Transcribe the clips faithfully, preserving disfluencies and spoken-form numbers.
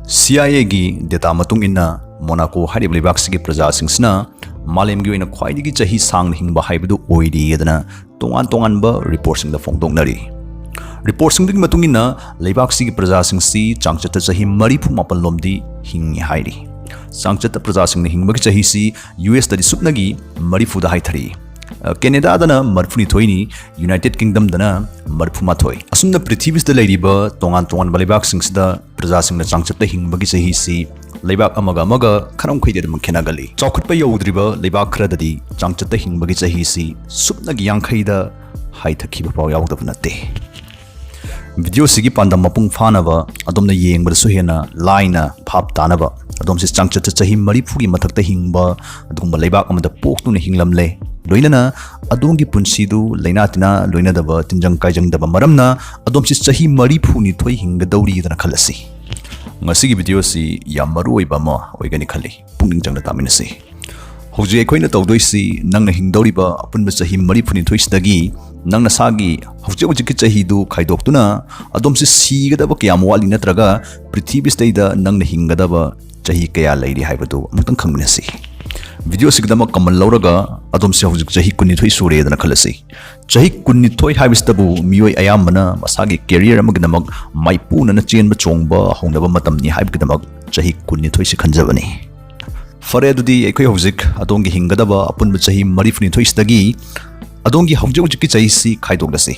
C I Aꯒꯤ data ꯃꯇꯨꯡ ꯏꯟꯅ, ꯃꯣꯅꯥꯀꯣ ꯍꯥꯏꯔꯤꯕ ꯂꯩꯕꯥꯛꯁꯤꯒꯤ ꯄ꯭ꯔꯖꯥꯁꯤꯡꯁꯤꯅ ꯃꯥꯂꯦꯝꯒꯤ ꯑꯣꯏꯅ ꯈ꯭ꯋꯥꯏꯗꯒꯤ ꯆꯍꯤ ꯁꯥꯡꯅ ꯍꯤꯡꯕ ꯍꯥꯏꯕꯗꯨ ꯑꯣꯏꯔꯤꯗꯅ ꯇꯣꯉꯥꯟ ꯇꯣꯉꯥꯟꯕ reportꯁꯤꯡꯗ ꯐꯣꯡꯗꯣꯛꯅꯔꯤ꯫ Reportꯁꯤꯡꯗꯨꯒꯤ ꯃꯇꯨꯡ ꯏꯟꯅ, ꯂꯩꯕꯥꯛꯁꯤꯒꯤ ꯄ꯭ꯔꯖꯥꯁꯤꯡꯁꯤ ꯆꯥꯡꯆꯠꯇ ꯆꯍꯤ ꯃꯔꯤꯐꯨ ꯃꯥꯄꯜ ꯂꯣꯝꯗꯤ ꯍꯤꯡꯉꯤ ꯍꯥꯏꯔꯤ꯫ ꯆꯥꯡꯆꯠꯇ ꯄ꯭ꯔꯖꯥꯁꯤꯡꯅ ꯍꯤꯡꯕꯒꯤ ꯆꯍꯤꯁꯤ U S ꯇꯗꯤ ꯁꯨꯞꯅꯒꯤ ꯃꯔꯤꯐꯨꯗ ꯍꯥꯏꯊꯔꯤ꯫ ꯑ, ꯀꯦꯅꯦꯗꯥꯗꯅ ꯃꯔꯤꯐꯨꯅꯤꯊꯣꯏꯅꯤ, United Kingdomꯗꯅ ꯃꯔꯤꯐꯨꯃꯥꯊꯣꯏ꯫ ꯑꯁꯨꯝꯅ ꯄ꯭ꯔꯤꯊꯤꯕꯤꯁꯤꯗ ꯂꯩꯔꯤꯕ ꯇꯣꯉꯥꯟ ꯇꯣꯉꯥꯟꯕ ꯂꯩꯕꯥꯛꯁꯤꯡꯁꯤꯗ ꯄ꯭ꯔꯖꯥꯁꯤꯡꯅ ꯆꯥꯡꯆꯠꯇ ꯍꯤꯡꯕꯒꯤ ꯆꯍꯤꯁꯤ ꯂꯩꯕꯥꯛ ꯑꯃꯒ ꯑꯃꯒ ꯈꯔ ꯃꯈꯩꯗꯤ ꯑꯗꯨꯝ ꯈꯦꯠꯅꯒꯜꯂꯤ꯫ ꯆꯥꯎꯈꯠꯄ ꯌꯧꯗ꯭ꯔꯤꯕ ꯂꯩꯕꯥꯛ ꯈꯔꯗꯗꯤ ꯆꯥꯡꯆꯠꯇ ꯍꯤꯡꯕꯒꯤ ꯆꯍꯤꯁꯤ ꯁꯨꯞꯅꯒꯤ ꯌꯥꯡꯈꯩꯗ ꯍꯥꯏꯊꯈꯤꯕ ꯐꯥꯎ ꯌꯥꯎꯗꯕ ꯅꯠꯇꯦ꯫ Videoꯁꯤꯒꯤ ꯄꯥꯟꯗꯝ ꯃꯄꯨꯡ ꯐꯥꯅꯕ, ꯑꯗꯣꯝꯅ ꯌꯦꯡꯕꯗꯁꯨ ꯍꯦꯟꯅ ꯂꯥꯏꯅ ꯚꯥꯞ ꯇꯥꯅꯕ, ꯑꯗꯣꯝꯁꯤ ꯆꯥꯡꯆꯠꯇ ꯆꯍꯤ ꯃꯔꯤꯐꯨꯒꯤ ꯃꯊꯛꯇ ꯍꯤꯡꯕ ꯑꯗꯨꯒꯨꯝꯕ ꯂꯩꯕꯥꯛ ꯑꯃꯗ ꯄꯣꯛꯇꯨꯅ ꯍꯤꯡꯂꯝꯂꯦ꯫ ꯂꯣꯏꯅꯅ ꯑꯗꯣꯝꯒꯤ ꯄꯨꯟꯁꯤꯗꯨ ꯂꯥꯏꯅꯥ ꯇꯤꯟꯅꯥ ꯂꯣꯏꯅꯗꯕ, ꯇꯤꯟꯖꯪ ꯀꯥꯏꯖꯪꯗꯕ ꯃꯔꯝꯅ ꯑꯗꯣꯝꯁꯤ ꯆꯍꯤ ꯃꯔꯤꯐꯨꯅꯤꯊꯣꯏ ꯍꯤꯡꯒꯗꯧꯔꯤꯗꯅ ꯈꯜꯂꯁꯤ꯫ ꯉꯁꯤꯒꯤ videoꯁꯤ ꯌꯥꯝ ꯃꯔꯨ ꯑꯣꯏꯕ ꯑꯃ ꯑꯣꯏꯒꯅꯤ ꯈꯜꯂꯤ꯫ ꯄꯨꯛꯅꯤꯡ ꯆꯪꯅ ꯇꯥꯃꯤꯟꯅꯁꯤ꯫ ꯍꯧꯖꯤꯛ ꯑꯩꯈꯣꯏꯅ ꯇꯧꯗꯣꯏꯁꯤ, ꯅꯪꯅ ꯍꯤꯡꯗꯧꯔꯤꯕ ꯑꯄꯨꯟꯕ ꯆꯍꯤ ꯃꯔꯤꯐꯨꯅꯤꯊꯣꯏꯁꯤꯗꯒꯤ ꯅꯪ ꯅꯁꯥꯒꯤ ꯍꯧꯖꯤꯛ ꯍꯧꯖꯤꯛꯀꯤ ꯆꯍꯤꯗꯨ ꯈꯥꯏꯗꯣꯛꯇꯨꯅ, ꯑꯗꯣꯝꯁꯤ ꯁꯤꯒꯗꯕ ꯀꯌꯥꯝ ꯋꯥꯠꯂꯤ ꯅꯠꯇ꯭ꯔꯒ ꯄ꯭ꯔꯤꯊꯤꯕꯤꯁꯤꯗꯩꯗ ꯅꯪꯅ ꯍꯤꯡꯒꯗꯕ ꯆꯍꯤ ꯀꯌꯥ ꯂꯩꯔꯤ ꯍꯥꯏꯕꯗꯨ ꯑꯃꯨꯛꯇꯪ ꯈꯪꯃꯤꯟꯅꯁꯤ꯫ Videoꯁꯤꯒꯤꯗꯃꯛ ꯀꯃꯟ ꯂꯧꯔꯒ, ꯑꯗꯣꯝꯁꯤ ꯍꯧꯖꯤꯛ ꯆꯍꯤ ꯀꯨꯟꯅꯤꯊꯣꯏ ꯁꯨꯔꯦꯗꯅ ꯈꯜꯂꯁꯤ꯫ ꯆꯍꯤ ꯀꯨꯟꯅꯤꯊꯣꯏ ꯍꯥꯏꯕꯁꯤꯗꯕꯨ ꯃꯤꯑꯣꯏ ꯑꯌꯥꯝꯕꯅ ꯃꯁꯥꯒꯤ career ꯑꯃꯒꯤꯗꯃꯛ ꯃꯥꯏꯄꯨꯅꯅ ꯆꯦꯟꯕ ꯆꯣꯡꯕ ꯍꯧꯅꯕ ꯃꯇꯝꯅꯤ ꯍꯥꯏꯕꯒꯤꯗꯃꯛ ꯆꯍꯤ ꯀꯨꯟꯅꯤꯊꯣꯏꯁꯤ ꯈꯟꯖꯕꯅꯤ꯫ ꯐꯔꯦ, ꯑꯗꯨꯗꯤ ꯑꯩꯈꯣꯏ ꯍꯧꯖꯤꯛ ꯑꯗꯣꯝꯒꯤ ꯍꯤꯡꯒꯗꯕ ꯑꯄꯨꯟꯕ ꯆꯍꯤ ꯃꯔꯤꯐꯨꯅꯤꯊꯣꯏꯁꯤꯗꯒꯤ ꯑꯗꯣꯝꯒꯤ ꯍꯧꯖꯤꯛ ꯍꯧꯖꯤꯛꯀꯤ ꯆꯍꯤꯁꯤ ꯈꯥꯏꯗꯣꯛꯂꯁꯤ꯫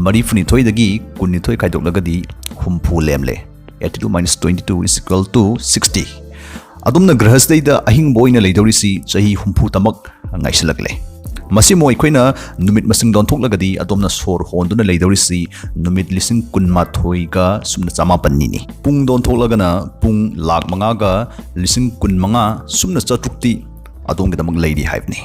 ꯃꯔꯤꯐꯨꯅꯤꯊꯣꯏꯗꯒꯤ ꯀꯨꯟꯅꯤꯊꯣꯏ ꯈꯥꯏꯗꯣꯛꯂꯒꯗꯤ ꯍꯨꯝꯐꯨ ꯂꯦꯝꯂꯦ꯫ Eighty two minus twenty two is equal to sixty꯫ ꯑꯗꯣꯝꯅ ꯒ꯭ꯔꯍꯁꯤꯗꯩꯗ ꯑꯍꯤꯡꯕ ꯑꯣꯏꯅ ꯂꯩꯗꯧꯔꯤꯁꯤ ꯆꯍꯤ ꯍꯨꯝꯐꯨꯇꯃꯛ ꯉꯥꯏꯁꯤꯜꯂꯛꯂꯦ꯫ ꯃꯁꯤꯃꯨꯛ ꯑꯩꯈꯣꯏꯅ ꯅꯨꯃꯤꯠ ꯃꯁꯤꯡꯗ ꯑꯣꯟꯊꯣꯛꯂꯒꯗꯤ ꯑꯗꯣꯝꯅ ꯁꯣꯔ ꯍꯣꯟꯗꯨꯅ ꯂꯩꯗꯧꯔꯤꯁꯤ ꯅꯨꯃꯤꯠ ꯂꯤꯁꯤꯡ ꯀꯨꯟꯃꯥꯊꯣꯏꯒ ꯁꯨꯞꯅ ꯆꯃꯥꯄꯟꯅꯤꯅꯤ꯫ ꯄꯨꯡꯗ ꯑꯣꯟꯊꯣꯛꯂꯒꯅ ꯄꯨꯡ ꯂꯥꯛ ꯃꯉꯥꯒ ꯂꯤꯁꯤꯡ ꯀꯨꯟꯃꯉꯥ ꯁꯨꯞꯅ ꯆꯥꯇ꯭ꯔꯨꯛꯇꯤ ꯑꯗꯣꯝꯒꯤꯗꯃꯛ ꯂꯩꯔꯤ ꯍꯥꯏꯕꯅꯤ꯫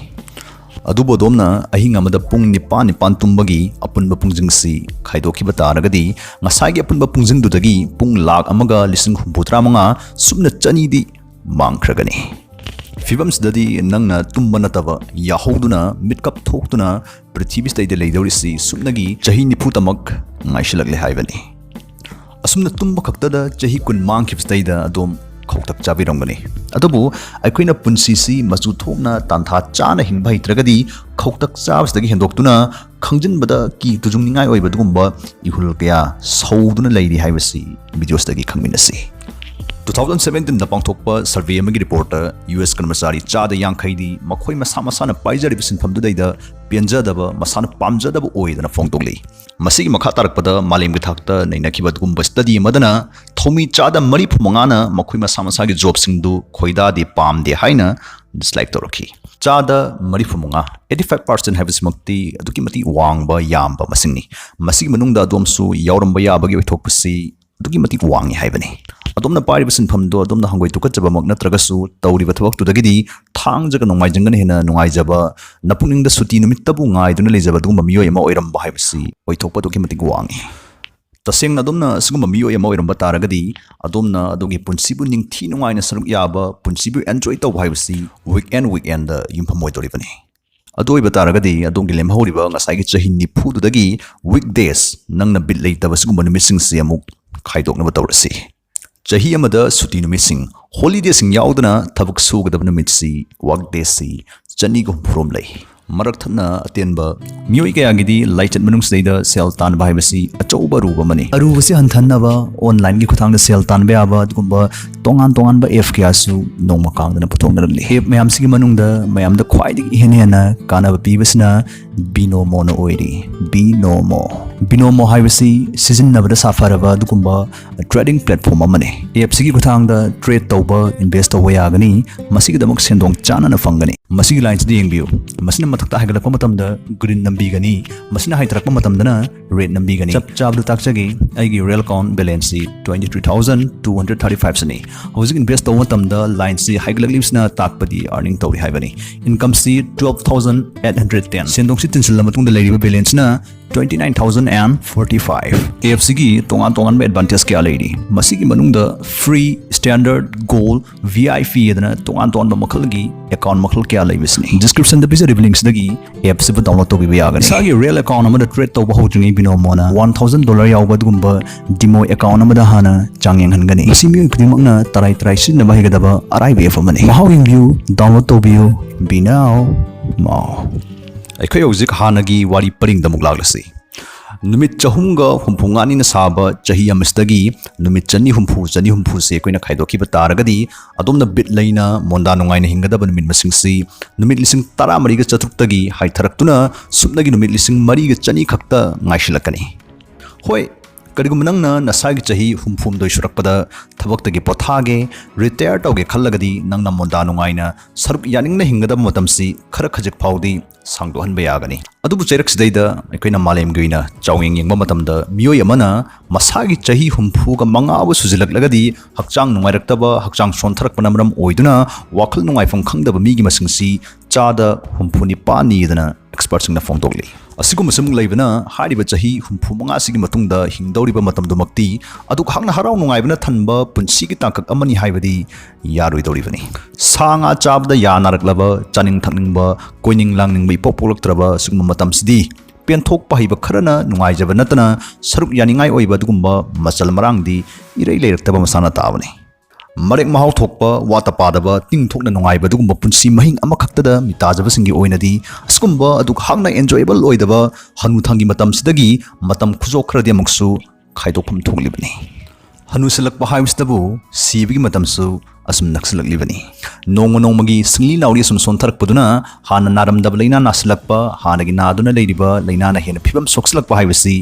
ꯑꯗꯨꯕꯨ ꯑꯗꯣꯝꯅ ꯑꯍꯤꯡ ꯑꯃꯗ ꯄꯨꯡ ꯅꯤꯄꯥꯟ ꯅꯤꯄꯥꯟ ꯇꯨꯝꯕꯒꯤ ꯑꯄꯨꯟꯕ ꯄꯨꯡꯁꯤꯡꯁꯤ ꯈꯥꯏꯗꯣꯛꯈꯤꯕ ꯇꯥꯔꯒꯗꯤ, ꯉꯁꯥꯏꯒꯤ ꯑꯄꯨꯟꯕ ꯄꯨꯡꯁꯤꯡꯗꯨꯗꯒꯤ ꯄꯨꯡ ꯂꯥꯛ ꯑꯃꯒ ꯂꯤꯁꯤꯡ ꯍꯨꯝꯐꯨꯇꯔꯥ ꯃꯉꯥ ꯁꯨꯞꯅ ꯆꯅꯤꯗꯤ ꯃꯥꯡꯈ꯭ꯔꯒꯅꯤ꯫ ꯐꯤꯕꯝꯁꯤꯗꯗꯤ ꯅꯪꯅ ꯇꯨꯝꯕ ꯅꯠꯇꯕ ꯌꯥꯍꯧꯗꯨꯅ ꯃꯤꯠꯀꯞ ꯊꯣꯛꯇꯨꯅ ꯄ꯭ꯔꯤꯊꯤꯕꯤꯁꯤꯗꯩꯗ ꯂꯩꯗꯧꯔꯤꯁꯤ ꯁꯨꯞꯅꯒꯤ ꯆꯍꯤ ꯅꯤꯐꯨꯇꯃꯛ ꯉꯥꯏꯁꯤꯜꯂꯛꯂꯦ ꯍꯥꯏꯕꯅꯤ꯫ ꯑꯁꯨꯝꯅ ꯇꯨꯝꯕ ꯈꯛꯇꯗ ꯆꯍꯤ ꯀꯨꯟ ꯃꯥꯡꯈꯤꯕꯁꯤꯗꯩꯗ ꯑꯗꯣꯝ ꯈꯧꯇꯛ ꯆꯥꯕꯤꯔꯝꯒꯅꯤ꯫ ꯑꯗꯨꯕꯨ ꯑꯩꯈꯣꯏꯅ ꯄꯨꯟꯁꯤꯁꯤ ꯃꯆꯨ ꯊꯣꯛꯅ ꯇꯥꯟꯊꯥ ꯆꯥꯅ ꯍꯤꯡꯕ ꯍꯩꯇ꯭ꯔꯒꯗꯤ, ꯈꯧꯇꯛ ꯆꯥꯕꯁꯤꯗꯒꯤ ꯍꯦꯟꯗꯣꯛꯇꯨꯅ ꯈꯪꯖꯤꯟꯕꯗ ꯀꯤ ꯇꯨꯖꯨꯡꯅꯤꯡꯉꯥꯏ ꯑꯣꯏꯕ ꯑꯗꯨꯒꯨꯝꯕ ꯏꯍꯨꯜ ꯀꯌꯥ ꯁꯧꯗꯨꯅ ꯂꯩꯔꯤ ꯍꯥꯏꯕꯁꯤ ꯚꯤꯗꯤꯑꯣꯁꯤꯗꯒꯤ ꯈꯪꯃꯤꯟꯅꯁꯤ꯫ Two thousand seventeenꯗ ꯄꯥꯡꯊꯣꯛꯄ ꯁꯔꯚꯦ ꯑꯃꯒꯤ ꯔꯤꯄꯣꯔꯠꯇ ꯌꯨ ꯑꯦꯁ ꯀꯔꯃꯆꯥꯔꯤ ꯆꯥꯗ ꯌꯥꯡꯈꯩꯗꯤ ꯃꯈꯣꯏ ꯃꯁꯥ ꯃꯁꯥꯅ ꯄꯥꯏꯖꯔꯤꯕ ꯁꯤꯟꯐꯝꯗꯨꯗꯩꯗ ꯄꯦꯟꯖꯗꯕ, ꯃꯁꯥꯅ ꯄꯥꯝꯖꯗꯕ ꯑꯣꯏꯗꯅ ꯐꯣꯡꯗꯣꯛꯂꯤ꯫ ꯃꯁꯤꯒꯤ ꯃꯈꯥ ꯇꯥꯔꯛꯄꯗ ꯃꯥꯂꯦꯝꯒꯤ ꯊꯥꯛꯇ ꯅꯩꯅꯈꯤꯕ ꯑꯗꯨꯒꯨꯝꯕ ꯁ꯭ꯇꯗꯤ ꯑꯃꯗꯅ ꯊꯧꯃꯤ ꯆꯥꯗ ꯃꯔꯤꯐꯨ ꯃꯉꯥꯅ ꯃꯈꯣꯏ ꯃꯁꯥ ꯃꯁꯥꯒꯤ ꯖꯣꯕꯁꯤꯡꯗꯨ ꯈꯣꯏꯗꯥꯗꯦ, ꯄꯥꯝꯗꯦ ꯍꯥꯏꯅ ꯗꯤꯁꯂꯥꯏꯛ ꯇꯧꯔꯛꯈꯤ꯫ ꯆꯥꯗ ꯃꯔꯤꯐꯨ ꯃꯉꯥ, eighty five percent ꯍꯥꯏꯕꯁꯤꯃꯛꯇꯤ ꯑꯗꯨꯛꯀꯤ ꯃꯇꯤꯛ ꯋꯥꯡꯕ, ꯌꯥꯝꯕ ꯃꯁꯤꯡꯅꯤ꯫ ꯃꯁꯤꯒꯤ ꯃꯅꯨꯡꯗ ꯑꯗꯣꯝꯁꯨ ꯌꯥꯎꯔꯝꯕ ꯌꯥꯕꯒꯤ ꯑꯣꯏꯊꯣꯛꯄꯁꯤ ꯑꯗꯨꯛꯀꯤ ꯃꯇꯤꯛ ꯋꯥꯡꯉꯤ ꯍꯥꯏꯕꯅꯤ꯫ ꯑꯗꯣꯝꯅ ꯄꯥꯏꯔꯤꯕ ꯁꯤꯟꯐꯝꯗꯣ ꯑꯗꯣꯝꯅ ꯍꯪꯒꯣꯏ ꯇꯨꯀꯠꯆꯕꯃꯛ ꯅꯠꯇ꯭ꯔꯒꯁꯨ, ꯇꯧꯔꯤꯕ ꯊꯕꯛꯇꯨꯗꯒꯤꯗꯤ ꯊꯥꯡꯖꯒ ꯅꯣꯡꯃꯥꯏꯖꯤꯡꯒꯅ ꯍꯦꯟꯅ ꯅꯨꯡꯉꯥꯏꯖꯕ, ꯅꯄꯨꯛꯅꯤꯡꯗ ꯁꯨꯇꯤ ꯅꯨꯃꯤꯠꯇꯕꯨ ꯉꯥꯏꯗꯨꯅ ꯂꯩꯖꯕ ꯑꯗꯨꯒꯨꯝꯕ ꯃꯤꯑꯣꯏ ꯑꯃ ꯑꯣꯏꯔꯝꯕ ꯍꯥꯏꯕꯁꯤ ꯑꯣꯏꯊꯣꯛꯄ ꯑꯗꯨꯛꯀꯤ ꯃꯇꯤꯛ ꯋꯥꯡꯉꯤ꯫ ꯇꯁꯦꯡꯅ ꯑꯗꯣꯝꯅ ꯑꯁꯤꯒꯨꯝꯕ ꯃꯤꯑꯣꯏ ꯑꯃ ꯑꯣꯏꯔꯝꯕ ꯇꯥꯔꯒꯗꯤ, ꯑꯗꯣꯝꯅ ꯑꯗꯣꯝꯒꯤ ꯄꯨꯟꯁꯤꯕꯨ ꯅꯤꯡꯊꯤ ꯅꯨꯡꯉꯥꯏꯅ ꯁꯔꯨꯛ ꯌꯥꯕ, ꯄꯨꯟꯁꯤꯕꯨ ꯑꯦꯟꯖꯣꯏ ꯇꯧꯕ ꯍꯥꯏꯕꯁꯤ ꯋꯤꯛ ꯑꯦꯟ ꯋꯤꯛ ꯑꯦꯟꯗ ꯌꯨꯝꯐꯝ ꯑꯣꯏꯗꯧꯔꯤꯕꯅꯤ꯫ ꯑꯗꯨ ꯑꯣꯏꯕ ꯇꯥꯔꯒꯗꯤ ꯑꯗꯣꯝꯒꯤ ꯂꯦꯝꯍꯧꯔꯤꯕ ꯉꯁꯥꯏꯒꯤ ꯆꯍꯤ ꯅꯤꯐꯨꯗꯨꯗꯒꯤ ꯋꯤꯛ ꯗꯦꯖ, ꯅꯪꯅ ꯕꯤꯠ ꯂꯩꯇꯕ ꯁꯤꯒꯨꯝꯕ ꯅꯨꯃꯤꯠꯁꯤꯡꯁꯤ ꯑꯃꯨꯛ ꯈꯥꯏꯗꯣꯛꯅꯕ ꯇꯧꯔꯁꯤ꯫ ꯆꯍꯤ ꯑꯃꯗ ꯁꯨꯇꯤ ꯅꯨꯃꯤꯠꯁꯤꯡ, ꯍꯣꯂꯤꯗꯦꯁꯤꯡ ꯌꯥꯎꯗꯅ ꯊꯕꯛ ꯁꯨꯒꯗꯕ ꯅꯨꯃꯤꯠꯁꯤ, ꯋꯥꯔꯛ ꯗꯦꯁꯤ, ꯆꯅꯤꯒ ꯍꯨꯝꯐꯨꯔꯣꯝ ꯂꯩ꯫ ꯃꯔꯛ ꯊꯠꯅ ꯑꯇꯦꯟꯕ ꯃꯤꯑꯣꯏ ꯀꯌꯥꯒꯤꯗꯤ ꯂꯥꯏꯆꯠ ꯃꯅꯨꯡꯁꯤꯗꯩꯗ ꯁꯦꯜ ꯇꯥꯟꯕ ꯍꯥꯏꯕꯁꯤ ꯑꯆꯧꯕ ꯑꯔꯨꯕ ꯑꯃꯅꯤ꯫ ꯑꯔꯨꯕꯁꯤ ꯍꯟꯊꯍꯟꯅꯕ ꯑꯣꯟꯂꯥꯏꯟꯒꯤ ꯈꯨꯠꯊꯥꯡꯗ ꯁꯦꯜ ꯇꯥꯟꯕ ꯌꯥꯕ ꯑꯗꯨꯒꯨꯝꯕ ꯇꯣꯉꯥꯟ ꯇꯣꯉꯥꯟꯕ ꯑꯦꯞ ꯀꯌꯥꯁꯨ ꯅꯣꯡꯃ ꯀꯥꯡꯗꯅ ꯄꯨꯊꯣꯛꯅꯔꯛꯂꯤ꯫ ꯑꯦꯞ ꯃꯌꯥꯝꯁꯤꯒꯤ ꯃꯅꯨꯡꯗ ꯃꯌꯥꯝꯗ ꯈ꯭ꯋꯥꯏꯗꯒꯤ ꯏꯍꯦꯟ ꯍꯦꯟꯅ ꯀꯥꯟꯅꯕ ꯄꯤꯕꯁꯤꯅ ꯕꯤꯅꯣꯃꯣꯅ ꯑꯣꯏꯔꯤ꯫ ꯕꯤꯅꯣꯃꯣ, ꯕꯤꯅꯣꯃꯣ ꯍꯥꯏꯕꯁꯤ ꯁꯤꯖꯤꯟꯅꯕꯗ ꯁꯥꯐꯔꯕ ꯑꯗꯨꯒꯨꯝꯕ ꯇ꯭ꯔꯦꯗꯤꯡ ꯄ꯭ꯂꯦꯠꯐꯣꯝ ꯑꯃꯅꯤ꯫ ꯑꯦꯞꯁꯤꯒꯤ ꯈꯨꯠꯊꯥꯡꯗ ꯇ꯭ꯔꯦꯗ ꯇꯧꯕ, ꯏꯟꯚꯦꯁ ꯇꯧꯕ ꯌꯥꯒꯅꯤ꯫ ꯃꯁꯤꯒꯤꯗꯃꯛ ꯁꯦꯟꯗꯣꯡ ꯆꯥꯅꯅ ꯐꯪꯒꯅꯤ꯫ ꯃꯁꯤꯒꯤ ꯂꯥꯏꯟꯁꯤꯗ ꯌꯦꯡꯕꯤꯌꯨ꯫ ꯃꯁꯤꯅ ꯃꯊꯛꯇ ꯍꯥꯏꯒꯠꯂꯛꯄ ꯃꯇꯝꯗ ꯒ꯭ꯔꯤꯟ ꯅꯝꯕꯤꯒꯅꯤ꯫ ꯃꯁꯤꯅ ꯍꯥꯏꯊꯔꯛꯄ ꯃꯇꯝꯗꯅ ꯔꯦꯗ ꯅꯝꯕꯤꯒꯅꯤ꯫ ꯆꯞ ꯆꯥꯕꯗꯨ ꯇꯥꯛꯆꯒꯦ꯫ ꯑꯩꯒꯤ ꯔꯤꯌꯦꯜ ꯑꯦꯀꯥꯎꯟ ꯕꯦꯂꯦꯟꯁꯁꯤ twenty three thousand two hundred thirty five ꯁꯤꯅꯤ꯫ ꯍꯧꯖꯤꯛ ꯏꯟꯚꯦꯁ ꯇꯧꯕ ꯃꯇꯝꯗ ꯂꯥꯏꯟꯁꯤ ꯍꯥꯏꯒꯠꯂꯛꯂꯤꯕꯁꯤꯅ ꯇꯥꯛꯄꯗꯤ ꯑꯥꯔꯅꯤꯡ ꯇꯧꯔꯤ ꯍꯥꯏꯕꯅꯤ꯫ ꯏꯟꯀꯝꯁꯤ twelve thousand eight hundred ten꯫ ꯁꯦꯟꯗꯣꯡꯁꯤ ꯇꯤꯟꯁꯤꯜꯂ ꯃꯇꯨꯡꯗ ꯂꯩꯔꯤꯕ ꯕꯦꯂꯦꯟꯁꯅ Twenty nine thousand and forty five. ꯑꯦꯞꯁꯤꯒꯤ ꯇꯣꯉꯥꯟ ꯇꯣꯉꯥꯟꯕ ꯑꯦꯗꯚꯥꯟꯇꯦꯖ ꯀꯌꯥ ꯂꯩꯔꯤ꯫ ꯃꯁꯤꯒꯤ ꯃꯅꯨꯡꯗ free, standard, gold, V I P ꯍꯥꯏꯗꯅ ꯇꯣꯉꯥꯟ ꯇꯣꯉꯥꯟꯕ ꯃꯈꯜꯒꯤ ꯑꯦꯀꯥꯎꯟ ꯃꯈꯜ ꯀꯌꯥ ꯂꯩꯕꯁꯤꯅꯤ꯫ ꯗꯤꯁꯀ꯭ꯔꯤꯞꯁꯟꯗ ꯄꯤꯖꯔꯤꯕ ꯂꯤꯡꯁꯤꯗꯒꯤ ꯑꯦꯞꯁꯤꯕꯨ ꯗꯥꯎꯟꯂꯣꯗ ꯇꯧꯕꯤꯕ ꯌꯥꯒꯅꯤ꯫ ꯏꯁꯥꯒꯤ ꯔꯤꯌꯦꯜ ꯑꯦꯀꯥꯎꯟ ꯑꯃꯗ ꯇ꯭ꯔꯦꯗ ꯇꯧꯕ ꯍꯧꯗ꯭ꯔꯤꯉꯩ ꯕꯤꯅꯣꯃꯣꯅ ꯋꯥꯟ ꯊꯥꯎꯖꯟ ꯗꯣꯂꯔ ꯌꯥꯎꯕ ꯑꯗꯨꯒꯨꯝꯕ ꯗꯤꯃꯣ ꯑꯦꯀꯥꯎꯟ ꯑꯃꯗ ꯍꯥꯟꯅ ꯆꯥꯡ ꯌꯦꯡꯍꯟꯒꯅꯤ꯫ ꯃꯁꯤ ꯃꯤꯑꯣꯏ ꯈꯨꯗꯤꯡꯃꯛꯅ ꯇꯔꯥꯏ ꯇꯔꯥꯏ ꯁꯤꯖꯤꯟꯅꯕ ꯍꯩꯒꯗꯕ ꯑꯔꯥꯏꯕ ꯑꯦꯞ ꯑꯃꯅꯤ꯫ ꯃꯍꯥꯎ ꯌꯦꯡꯕꯤꯌꯨ, ꯗꯥꯎꯟꯂꯣꯗ ꯇꯧꯕꯤꯌꯨ, ꯕꯤ ꯅꯥꯎ ꯃꯥꯎ꯫ ꯑꯩꯈꯣꯏ ꯍꯧꯖꯤꯛ ꯍꯥꯟꯅꯒꯤ ꯋꯥꯔꯤ ꯄꯔꯤꯡꯗ ꯑꯃꯨꯛ ꯂꯥꯛꯂꯁꯤ꯫ ꯅꯨꯃꯤꯠ ꯆꯍꯨꯝꯒ ꯍꯨꯝꯐꯨ ꯃꯉꯥꯅꯤꯅ ꯁꯥꯕ ꯆꯍꯤ ꯑꯃꯁꯤꯗꯒꯤ ꯅꯨꯃꯤꯠ ꯆꯅꯤ ꯍꯨꯝꯐꯨ, ꯆꯅꯤ ꯍꯨꯝꯐꯨꯁꯦ ꯑꯩꯈꯣꯏꯅ ꯈꯥꯏꯗꯣꯛꯈꯤꯕ ꯇꯥꯔꯒꯗꯤ, ꯑꯗꯣꯝꯅ ꯕꯤꯠ ꯂꯩꯅ ꯃꯣꯟꯗꯥ ꯅꯨꯡꯉꯥꯏꯅ ꯍꯤꯡꯒꯗꯕ ꯅꯨꯃꯤꯠ ꯃꯁꯤꯡꯁꯤ ꯅꯨꯃꯤꯠ ꯂꯤꯁꯤꯡ ꯇꯔꯥꯃꯔꯤꯒ ꯆꯥꯇ꯭ꯔꯨꯛꯇꯒꯤ ꯍꯥꯏꯊꯔꯛꯇꯨꯅ ꯁꯨꯞꯅꯒꯤ ꯅꯨꯃꯤꯠ ꯂꯤꯁꯤꯡ ꯃꯔꯤꯒ ꯆꯅꯤ ꯈꯛꯇ ꯉꯥꯏꯁꯤꯜꯂꯛꯀꯅꯤ꯫ ꯍꯣꯏ, ꯀꯔꯤꯒꯨꯝꯕ ꯅꯪꯅ ꯅꯁꯥꯒꯤ ꯆꯍꯤ ꯍꯨꯝꯐꯨꯍꯨꯝꯗꯣꯏ ꯁꯨꯔꯛꯄꯗ ꯊꯕꯛꯇꯒꯤ ꯄꯣꯊꯥꯒꯦ, ꯔꯤꯇꯥꯌꯔ ꯇꯧꯒꯦ ꯈꯜꯂꯒꯗꯤ, ꯅꯪꯅ ꯃꯣꯟꯗꯥ ꯅꯨꯡꯉꯥꯏꯅ ꯁꯔꯨꯛ ꯌꯥꯅꯤꯡꯅ ꯍꯤꯡꯒꯗꯕ ꯃꯇꯝꯁꯤ ꯈꯔ ꯈꯖꯤꯛ ꯐꯥꯎꯗꯤ ꯁꯥꯡꯗꯣꯛꯍꯟꯕ ꯌꯥꯒꯅꯤ꯫ ꯑꯗꯨꯕꯨ ꯆꯩꯔꯛꯁꯤꯗꯩꯗ ꯑꯩꯈꯣꯏꯅ ꯃꯥꯂꯦꯝꯒꯤ ꯑꯣꯏꯅ ꯆꯥꯡꯌꯦꯡ ꯌꯦꯡꯕ ꯃꯇꯝꯗ, ꯃꯤꯑꯣꯏ ꯑꯃꯅ ꯃꯁꯥꯒꯤ ꯆꯍꯤ ꯍꯨꯝꯐꯨꯒ ꯃꯉꯥꯕꯨ ꯁꯨꯖꯤꯜꯂꯛꯂꯒꯗꯤ ꯍꯛꯆꯥꯡ ꯅꯨꯡꯉꯥꯏꯔꯛꯇꯕ, ꯍꯛꯆꯥꯡ ꯁꯣꯟꯊꯔꯛꯄꯅ ꯃꯔꯝ ꯑꯣꯏꯗꯨꯅ ꯋꯥꯈꯜ ꯅꯨꯡꯉꯥꯏꯐꯝ ꯈꯪꯗꯕ ꯃꯤꯒꯤ ꯃꯁꯤꯡꯁꯤ ꯆꯥꯗ ꯍꯨꯝꯐꯨ ꯅꯤꯄꯥꯟꯅꯤꯗꯅ ꯑꯦꯛꯁꯄꯔꯠꯁꯤꯡꯅ ꯐꯣꯡꯗꯣꯛꯂꯤ꯫ ꯑꯁꯤꯒꯨꯝꯕꯁꯤꯃꯨꯛ ꯂꯩꯕꯅ, ꯍꯥꯏꯔꯤꯕ ꯆꯍꯤ ꯍꯨꯝꯐꯨ ꯃꯉꯥꯁꯤꯒꯤ ꯃꯇꯨꯡꯗ ꯍꯤꯡꯗꯧꯔꯤꯕ ꯃꯇꯝꯗꯨꯃꯛꯇꯤ ꯑꯗꯨꯛ ꯍꯥꯛꯅ ꯍꯔꯥꯎ ꯅꯨꯡꯉꯥꯏꯕꯅ ꯊꯟꯕ ꯄꯨꯟꯁꯤꯒꯤ ꯇꯥꯡꯀꯛ ꯑꯃꯅꯤ ꯍꯥꯏꯕꯗꯤ ꯌꯥꯔꯣꯏꯗꯧꯔꯤꯕꯅꯤ꯫ ꯁꯥ ꯉꯥ ꯆꯥꯕꯗ ꯌꯥ ꯅꯥꯔꯛꯂꯕ, ꯆꯥꯅꯤꯡ ꯊꯛꯅꯤꯡꯕ, ꯀꯣꯏꯅꯤꯡ ꯂꯥꯡꯅꯤꯡꯕ ꯏꯄꯣꯛ ꯄꯣꯛꯂꯛꯇ꯭ꯔꯕ ꯁꯤꯒꯨꯝꯕ ꯃꯇꯝꯁꯤꯗꯤ, ꯄꯦꯟꯊꯣꯛꯄ ꯍꯩꯕ ꯈꯔꯅ ꯅꯨꯡꯉꯥꯏꯖꯕ ꯅꯠꯇꯅ ꯁꯔꯨꯛ ꯌꯥꯅꯤꯡꯉꯥꯏ ꯑꯣꯏꯕ ꯑꯗꯨꯒꯨꯝꯕ ꯃꯆꯜ ꯃꯔꯥꯡꯗꯤ ꯏꯔꯩ ꯂꯩꯔꯛꯇꯕ ꯃꯁꯥꯅ ꯇꯥꯕꯅꯤ꯫ ꯃꯔꯦꯛ ꯃꯍꯥꯎ ꯊꯣꯛꯄ, ꯋꯥꯠꯇ ꯄꯥꯗꯕ, ꯇꯤꯡꯊꯣꯛꯅ ꯅꯨꯡꯉꯥꯏꯕ ꯑꯗꯨꯒꯨꯝꯕ ꯄꯨꯟꯁꯤ ꯃꯍꯤꯡ ꯑꯃꯈꯛꯇꯗ ꯃꯤꯇꯥꯖꯕꯁꯤꯡꯒꯤ ꯑꯣꯏꯅꯗꯤ, ꯑꯁꯤꯒꯨꯝꯕ ꯑꯗꯨꯛ ꯍꯥꯛꯅ ꯑꯦꯟꯖꯣꯌꯦꯕꯜ ꯑꯣꯏꯗꯕ ꯍꯅꯨꯊꯪꯒꯤ ꯃꯇꯝꯁꯤꯗꯒꯤ ꯃꯇꯝ ꯈꯨꯖꯣꯛ ꯈꯔꯗꯤ ꯑꯃꯨꯛꯁꯨ ꯈꯥꯏꯗꯣꯛꯐꯝ ꯊꯣꯛꯂꯤꯕꯅꯤ꯫ ꯍꯅꯨꯁꯤꯜꯂꯛꯄ ꯍꯥꯏꯕꯁꯤꯗꯕꯨ ꯁꯤꯕꯒꯤ ꯃꯇꯝꯁꯨ ꯑꯁꯨꯝ ꯅꯛꯁꯤꯜꯂꯛꯂꯤꯕꯅꯤ꯫ ꯅꯣꯡꯃ ꯅꯣꯡꯃꯒꯤ ꯁꯤꯡꯂꯤ ꯅꯥꯎꯔꯤ ꯑꯁꯨꯝ ꯁꯣꯟꯊꯔꯛꯄꯗꯨꯅ ꯍꯥꯟꯅ ꯅꯥꯔꯝꯗꯕ ꯂꯥꯏꯅꯥ ꯅꯥꯁꯤꯜꯂꯛꯄ, ꯍꯥꯟꯅꯒꯤ ꯅꯥꯗꯨꯅ ꯂꯩꯔꯤꯕ ꯂꯥꯏꯅꯥꯅ ꯍꯦꯟꯅ ꯐꯤꯕꯝ ꯁꯣꯛꯆꯤꯜꯂꯛꯄ ꯍꯥꯏꯕꯁꯤ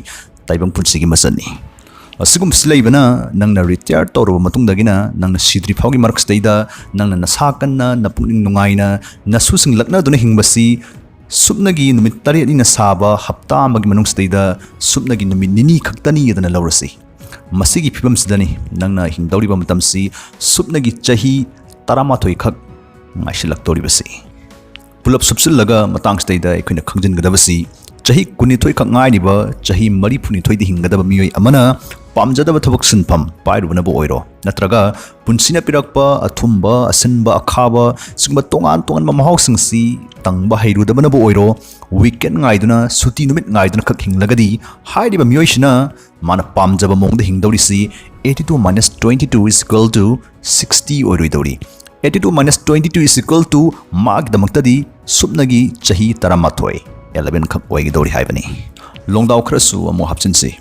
ꯇꯥꯏꯕꯪ ꯄꯨꯟꯁꯤꯒꯤ ꯃꯆꯠꯅꯤ꯫ ꯑꯁꯤꯒꯨꯝꯕꯁꯤ ꯂꯩꯕꯅ, ꯅꯪꯅ ꯔꯤꯇꯥꯌꯔ ꯇꯧꯔꯕ ꯃꯇꯨꯡꯗꯒꯤꯅ ꯅꯪꯅ ꯁꯤꯗ꯭ꯔꯤ ꯐꯥꯎꯒꯤ ꯃꯔꯛꯁꯤꯗꯩꯗ ꯅꯪꯅ ꯅꯁꯥ ꯀꯟꯅ, ꯅꯄꯨꯛꯅꯤꯡ ꯅꯨꯡꯉꯥꯏꯅ, ꯅꯁꯨꯁꯤꯡ ꯂꯛꯅꯗꯨꯅ ꯍꯤꯡꯕꯁꯤ ꯁꯨꯞꯅꯒꯤ ꯅꯨꯃꯤꯠ ꯇꯔꯦꯠꯅꯤꯅ ꯁꯥꯕ ꯍꯞꯇꯥ ꯑꯃꯒꯤ ꯃꯅꯨꯡꯁꯤꯗꯩꯗ ꯁꯨꯞꯅꯒꯤ ꯅꯨꯃꯤꯠ ꯅꯤꯅꯤ ꯈꯛꯇꯅꯤ ꯑꯗꯨꯅ ꯂꯧꯔꯁꯤ꯫ ꯃꯁꯤꯒꯤ ꯐꯤꯕꯝꯁꯤꯗꯅꯤ ꯅꯪꯅ ꯍꯤꯡꯗꯧꯔꯤꯕ ꯃꯇꯝꯁꯤ ꯁꯨꯞꯅꯒꯤ ꯆꯍꯤ ꯇꯔꯥꯃꯥꯊꯣꯏ ꯈꯛ ꯉꯥꯏꯁꯤꯜꯂꯛꯇꯧꯔꯤꯕꯁꯤ꯫ ꯄꯨꯂꯞ ꯁꯨꯞꯆꯤꯜꯂꯒ ꯃꯇꯥꯡꯁꯤꯗꯩꯗ ꯑꯩꯈꯣꯏꯅ ꯈꯪꯖꯤꯟꯒꯗꯕꯁꯤ, ꯆꯍꯤ ꯀꯨꯟꯅꯤꯊꯣꯏ ꯈꯛ ꯉꯥꯏꯔꯤꯕ, ꯆꯍꯤ ꯃꯔꯤꯐꯨꯅꯤꯊꯣꯏꯗ ꯍꯤꯡꯒꯗꯕ ꯃꯤꯑꯣꯏ ꯑꯃꯅ ꯄꯥꯝꯖꯗꯕ ꯊꯕꯛ ꯁꯤꯟꯐꯝ ꯄꯥꯏꯔꯨꯕꯅꯕꯨ ꯑꯣꯏꯔꯣ, ꯅꯠꯇ꯭ꯔꯒ ꯄꯨꯟꯁꯤꯅ ꯄꯤꯔꯛꯄ ꯑꯊꯨꯝꯕ, ꯑꯁꯤꯟꯕ, ꯑꯈꯥꯕ, ꯁꯤꯒꯨꯝꯕ ꯇꯣꯉꯥꯟ ꯇꯣꯉꯥꯟꯕ ꯃꯍꯥꯎꯁꯤꯡꯁꯤ ꯇꯪꯕ ꯍꯩꯔꯨꯗꯕꯅꯕꯨ ꯑꯣꯏꯔꯣ, weekend ꯉꯥꯏꯗꯨꯅ, ꯁꯨꯇꯤ ꯅꯨꯃꯤꯠ ꯉꯥꯏꯗꯨꯅ ꯈꯛ ꯍꯤꯡꯂꯒꯗꯤ, ꯍꯥꯏꯔꯤꯕ ꯃꯤꯑꯣꯏꯁꯤꯅ ꯃꯥꯅ ꯄꯥꯝꯖꯕ ꯃꯑꯣꯡꯗ ꯍꯤꯡꯗꯧꯔꯤꯁꯤ eighty two minus twenty two is equal to sixty ꯑꯣꯏꯔꯣꯏꯗꯧꯔꯤ꯫ Eighty two minus twenty two is equal to ꯃꯥꯒꯤꯗꯃꯛꯇꯗꯤ ꯁꯨꯞꯅꯒꯤ ꯆꯍꯤ ꯇꯔꯥꯃꯥꯊꯣꯏ, eleven ꯈꯛ ꯑꯣꯏꯒꯗꯧꯔꯤ ꯍꯥꯏꯕꯅꯤ꯫ ꯂꯣꯡꯗꯥꯎ ꯈꯔꯁꯨ ꯑꯃꯨꯛ ꯍꯥꯞꯆꯤꯟꯁꯤ꯫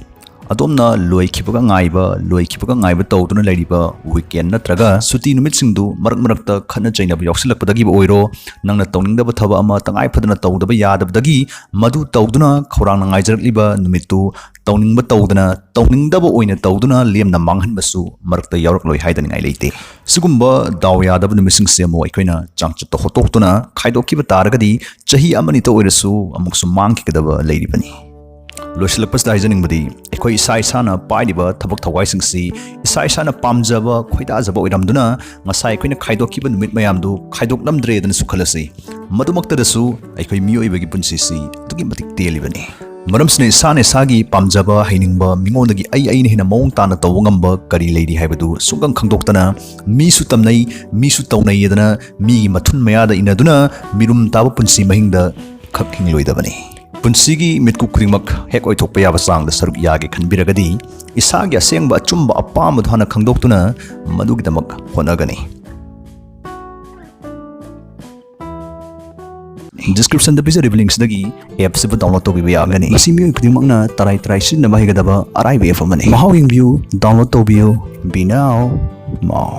ꯑꯗꯣꯝꯅ ꯂꯣꯏꯈꯤꯕꯒ ꯉꯥꯏꯕ, ꯂꯣꯏꯈꯤꯕꯒ ꯉꯥꯏꯕ ꯇꯧꯗꯨꯅ ꯂꯩꯔꯤꯕ weekend ꯅꯠꯇ꯭ꯔꯒ ꯁꯨꯇꯤ ꯅꯨꯃꯤꯠꯁꯤꯡꯗꯨ ꯃꯔꯛ ꯃꯔꯛꯇ ꯈꯠꯅ ꯆꯩꯅꯕ ꯌꯥꯎꯁꯤꯜꯂꯛꯄꯗꯒꯤꯕꯨ ꯑꯣꯏꯔꯣ, ꯅꯪꯅ ꯇꯧꯅꯤꯡꯗꯕ ꯊꯕꯛ ꯑꯃ ꯇꯉꯥꯏ ꯐꯗꯅ ꯇꯧꯗꯕ ꯌꯥꯗꯕꯗꯒꯤ ꯃꯗꯨ ꯇꯧꯗꯨꯅ ꯈꯧꯔꯥꯡꯅ ꯉꯥꯏꯖꯔꯛꯂꯤꯕ ꯅꯨꯃꯤꯠꯇꯨ ꯇꯧꯅꯤꯡꯕ ꯇꯧꯗꯅ, ꯇꯧꯅꯤꯡꯗꯕ ꯑꯣꯏꯅ ꯇꯧꯗꯨꯅ ꯂꯦꯝꯅ ꯃꯥꯡꯍꯟꯕꯁꯨ ꯃꯔꯛꯇ ꯌꯥꯎꯔꯛꯂꯣꯏ ꯍꯥꯏꯗꯅꯤꯡꯉꯥꯏ ꯂꯩꯇꯦ꯫ ꯁꯤꯒꯨꯝꯕ ꯗꯥꯎ ꯌꯥꯗꯕ ꯅꯨꯃꯤꯠꯁꯤꯡꯁꯦ ꯑꯃꯨꯛ ꯑꯩꯈꯣꯏꯅ ꯆꯥꯡꯆꯠꯇ ꯍꯣꯠꯇꯣꯛꯇꯨꯅ ꯈꯥꯏꯗꯣꯛꯈꯤꯕ ꯇꯥꯔꯒꯗꯤ ꯆꯍꯤ ꯑꯃꯅꯤꯇ ꯑꯣꯏꯔꯁꯨ ꯑꯃꯨꯛꯁꯨ ꯃꯥꯡꯈꯤꯒꯗꯕ ꯂꯩꯔꯤꯕꯅꯤ꯫ ꯂꯣꯏꯁꯤꯜꯂꯛꯄꯁꯤꯗ ꯍꯥꯏꯖꯅꯤꯡꯕꯗꯤ, ꯑꯩꯈꯣꯏ ꯏꯁꯥ ꯏꯁꯥꯅ ꯄꯥꯏꯔꯤꯕ ꯊꯕꯛ ꯊꯧꯋꯥꯏꯁꯤꯡꯁꯤ ꯏꯁꯥ ꯏꯁꯥꯅ ꯄꯥꯝꯖꯕ, ꯈꯣꯏꯗꯥꯖꯕ ꯑꯣꯏꯔꯝꯗꯨꯅ ꯉꯁꯥꯏ ꯑꯩꯈꯣꯏꯅ ꯈꯥꯏꯗꯣꯛꯈꯤꯕ ꯅꯨꯃꯤꯠ ꯃꯌꯥꯝꯗꯨ ꯈꯥꯏꯗꯣꯛꯂꯝꯗ꯭ꯔꯦꯗꯅꯁꯨ ꯈꯜꯂꯁꯤ꯫ ꯃꯗꯨꯃꯛꯇꯗꯁꯨ ꯑꯩꯈꯣꯏ ꯃꯤꯑꯣꯏꯕꯒꯤ ꯄꯨꯟꯁꯤꯁꯤ ꯑꯗꯨꯛꯀꯤ ꯃꯇꯤꯛ ꯇꯦꯜꯂꯤꯕꯅꯤ꯫ ꯃꯔꯝꯁꯤꯅ ꯏꯁꯥꯅ ꯏꯁꯥꯒꯤ ꯄꯥꯝꯖꯕ, ꯍꯩꯅꯤꯡꯕ, ꯃꯤꯉꯣꯟꯗꯒꯤ ꯑꯩ ꯑꯩꯅ ꯍꯦꯟꯅ ꯃꯑꯣꯡ ꯇꯥꯅ ꯇꯧꯕ ꯉꯝꯕ ꯀꯔꯤ ꯂꯩꯔꯤ ꯍꯥꯏꯕꯗꯨ ꯁꯨꯡꯈꯪ ꯈꯪꯗꯣꯛꯇꯅ, ꯃꯤꯁꯨ ꯇꯝꯅꯩ, ꯃꯤꯁꯨ ꯇꯧꯅꯩ ꯑꯗꯨꯅ ꯃꯤꯒꯤ ꯃꯊꯨꯟ ꯃꯌꯥꯗ ꯏꯟꯅꯗꯨꯅ ꯃꯤꯔꯨꯝ ꯇꯥꯕ ꯄꯨꯟꯁꯤ ꯃꯍꯤꯡꯗ ꯈꯛ ꯍꯤꯡꯂꯣꯏꯗꯕꯅꯤ꯫ ꯄꯨꯟꯁꯤꯒꯤ ꯃꯤꯠꯀꯨꯞ ꯈꯨꯗꯤꯡꯃꯛ ꯍꯦꯛ ꯑꯣꯏꯊꯣꯛꯄ ꯌꯥꯕ ꯆꯥꯡꯗ ꯁꯔꯨꯛ ꯌꯥꯒꯦ ꯈꯟꯕꯤꯔꯒꯗꯤ, ꯏꯁꯥꯒꯤ ꯑꯁꯦꯡꯕ ꯑꯆꯨꯝꯕ ꯑꯄꯥꯝꯕꯗꯨ ꯍꯥꯟꯅ ꯈꯪꯗꯣꯛꯇꯨꯅ ꯃꯗꯨꯒꯤꯗꯃꯛ ꯍꯣꯠꯅꯒꯅꯤ꯫ Description ꯗ ꯄꯤꯖꯔꯤꯕ link ꯁꯤꯗꯒꯤ app ꯁꯤꯕꯨ download ꯇꯧꯕꯤꯕ ꯌꯥꯒꯅꯤ꯫ ꯃꯁꯤ ꯃꯤꯑꯣꯏ ꯈꯨꯗꯤꯡꯃꯛꯅ ꯇꯔꯥꯏ ꯇꯔꯥꯏ ꯁꯤꯖꯤꯟꯅꯕ ꯍꯩꯒꯗꯕ ꯑꯔꯥꯏꯕ app ꯑꯃꯅꯤ꯫ ꯃꯍꯥꯎ ꯌꯦꯡꯕꯤꯌꯨ, download ꯇꯧꯕꯤꯌꯨ꯫ Be now, mao.